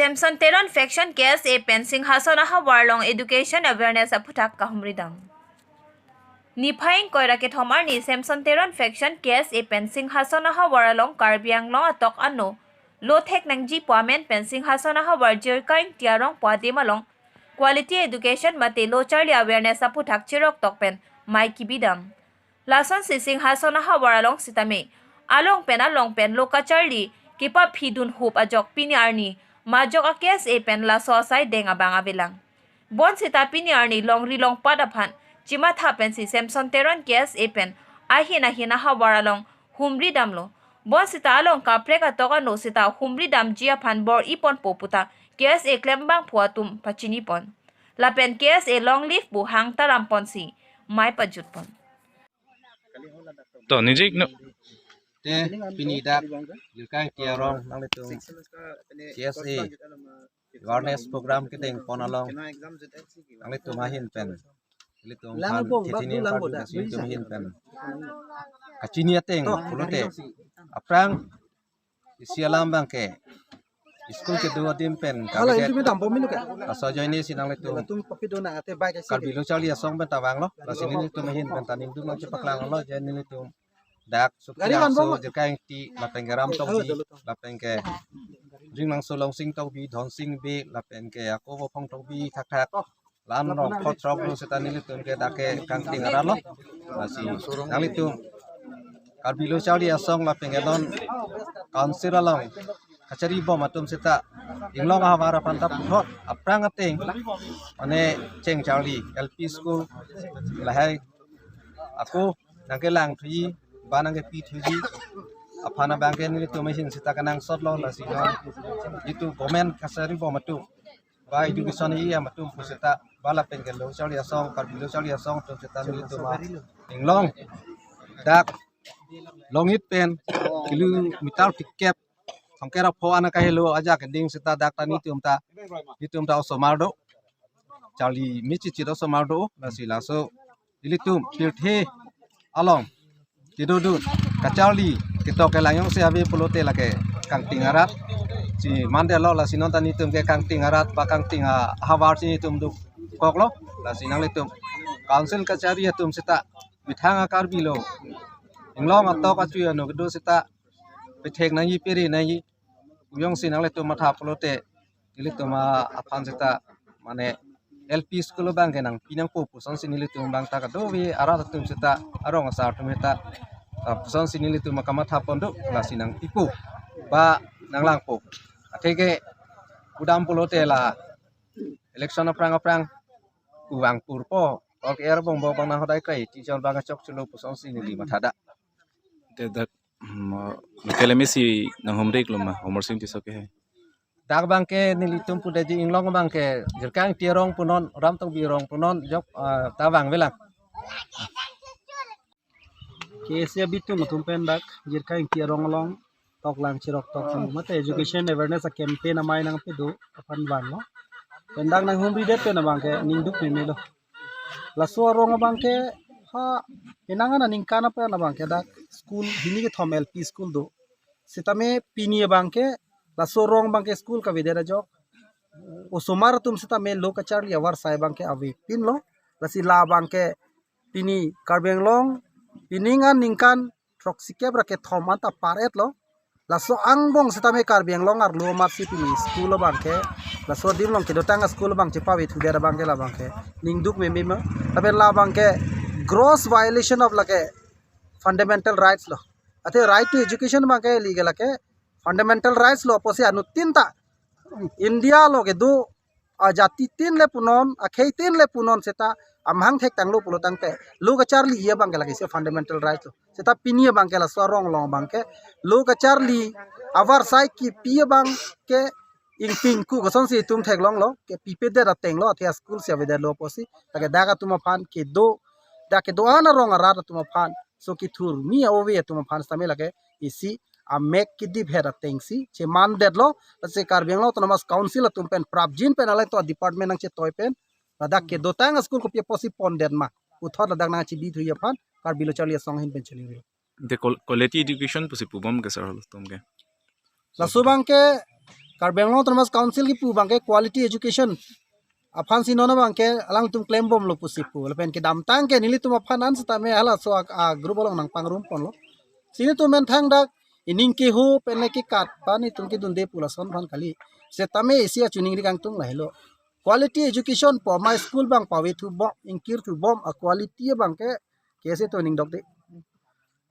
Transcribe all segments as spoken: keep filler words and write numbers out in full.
Samson Teron faction K S A pen Singhason ahavar along education awareness aphuthak kahumridam. Niphai ingkoi ra kethom arni Samson Teron faction K S A pen Singhason ahavar along Karbi Anglong atok ano lo thek nangji pu amen pen Singhason ahavar Jirka Ingti arong pu adim along quality education mate lo charli awareness aphuthak chirok tok pen mei kebidam. Lasonsi Singhason ahavar along sitame along pen along pen lo kacharli kepaphidun hup ajok pini arni majok a K S A pen laso asai deng abang avelang. Bonsita pini arni longri longpat aphan chimatha pensi Samson Teron K S A pen ahin ahin ahavar along humridamlo. Bonsita along kaprek atok ano sita humridamji aphan bor-iponpo puta K S A klembangphu atum pachinipon. Lapen K S A long live pu hang taramponsi mei pajutpon. To, nijik no. Te pini dak Jirka Ingti arong nanglitum K S A awareness program kedengpon along nanglitum ahin pen, nanglitum aphan kethini padu kasi nanglitum ahin pen kachini ateng pulote aphrang isi alam abangke school kedo adim pen hala kami inti mi dampo minu ke. Laso ajoinesi nanglitum latum papi do na ate bai ke Karbi lo charli asong pen ta vanglo. Lasi nelitum ahin pen ta ningduk nangchepaklang lo je nelitum dak Gari Supriya van so bang. Jirka Ingti lapen ke Ram Tokbi lapen ke Ringnangso Longsing Tokbi, Dhonsing Bey lapen ke ako Vophong Tokbi thakthak lan rong phot rok lo seta nelitum ke dak ke kangting arat lo. Lasi nanglitum Karbi lo charli asong lapen ke non council along kachari bom atum seta Inglong ahavar aphan ta puthot aphrang ateng mane cheng charli L P school lahai ako nangkelang thuji ba nangkepi thuji aphan abangke nelitum ahin seta kenangsot lo. Lasi non itu government kachari bom atum ba education i am atum pu seta ba lapen ke lo charli asong Karbi lo charli asong atum seta nelitum a Inglong dak Longit pen kilometer phlikep thomkep ra pho ana kahelo ajak keding seta dak ta nelitum ta nelitum ta osomar do charli michichit osomar do. Lasi laso ilitum pirthe along kedodun kacharli ketok kelang jongsi ave pulote lake kangting arat si mandetlo. Lasi non ta nelitum ke kangting arat ba kangting ahavar si nelitum dukoklo. Lasi nanglitum council kachari atum seta methang a Karbi lo Inglong atok achu ano kedo seta pethek nangji piri nangji pu jongsi nanglitum matha pulote ilitum aphan seta mane L P school abangke nangpi nangpo pusonsi nelitum abang ta kadokave arat atum seta arong asar atum seta ah, pusonsi nelitum kamatha pon do. Lasi nangpipo ba nanglangpo atheke udam pulote la election aphrang aphrang kevang purpo ok er bong bong bang nang hodai kai tijol bang achok chulo pusonsi neli matha da. Te dak, mm, local M A C nanghumri lo ma, Amarsing Tisso ke hai. Dak abangke nelitum pudetji Inglong abangke Jirka Ingti arong punon, Ram Tokbi arong punon jok ah, ta vangvelang. K S A abitum atum pen dak Jirka Ingti arong along toklang chirok tok mate education awareness a campaign amei nangpido aphan vanglo. Pen dak nanghumridet pen abangke ningduk meme lo. Laso arong abangke ha enang aningkan apen abangke dak school hini kethom L P school do. Sitame pini abangke laso arong abangke school kavedet ajok osomar atum sitame lo kacharli avarsai abangke avepinlo. Lasi la abangke pini Karbi Anglong pining aningkan throksikep ra kethom anta par-etlo. Laso angbong sitame Karbi Anglong arlo amatsi pini school abangke laso adim along kedotang school abang chepave thudet abangke la abangke ningduk meme ma. Lapen la abangke gross violation of lake fundamental rights lo. Athe right to education abangke legal lake fundamental rights lo apotsi anuttin ta India lo kedo ajatitin le punon, akheitin le punon seta amahang thektanglo pulo tangte lo kacharli abangke lake isi fundamental right lo. Seta pini abangke laso arong along abangke lo kacharli avarsai kipi abangke ingtingku kosonsi itum theklonglo ke pipedet atenglo athe school si avedetlo apotsi lake dak atum aphan kedo dak kedo-an arong arat atum aphan so kethur mi ove atum aphan sitame lake isi amek kediphet atengsi chemandetlo. Lasi Karbi Anglong Autonomous Council atum pen prapjin pen alangtum department nangchetoi pen ladak kedotang school kopi apotsi pondet ma puthot ladak nangchibithui aphan Karbi lo charli asong ahin pen chiningri. Te qual- quality education pusi pubom ke sir halatum ke. Laso abangke Karbi Anglong Autonomous Council kipu abangke quality education aphansi non abangke alangtum klembomlo pusi pu. Lapen kedamtang ke nelitum aphan an setame halaso a, a group along nangpangrum ponlo. Si nelitum men thangdak ining keho pen le kekat pa nelitum kedunde pu lason aphan kali. Setame isi achuning ri kangtung lahelo. Quality education pu ama school abang pavethu bom, ingkirthu bom, a quality abangke K S A atum ning dokde.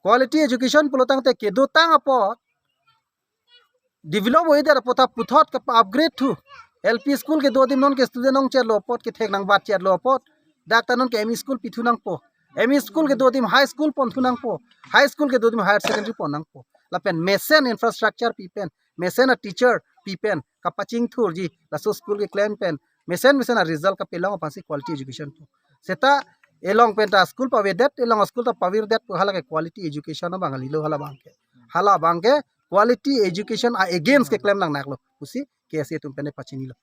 Quality education pulo tangte kedotang apot develop oidet apot ta puthot kapa-upgrade thu. L P school kedo adim non ke student ongcherlo apot, kethek nangbatcherlo apot, dak ta non ke M E school pithu nangpo. M E school kedo adim high school ponthu nangpo. High school kedo adim higher secondary pon nangpo. Lapen mesen infrastructure pi pen, mesen a teacher pi pen kapachingthurji, laso school keklem pen mesen mesen a result kapelong aphansi quality education pu. Seta elong pen ta school pavedet, elong school ta pavirdet pu hala ke quality education abang kalilo hala abangke. Hala abangke quality education a against keklem nangnaklo pusi K S A atum pen pachinilo.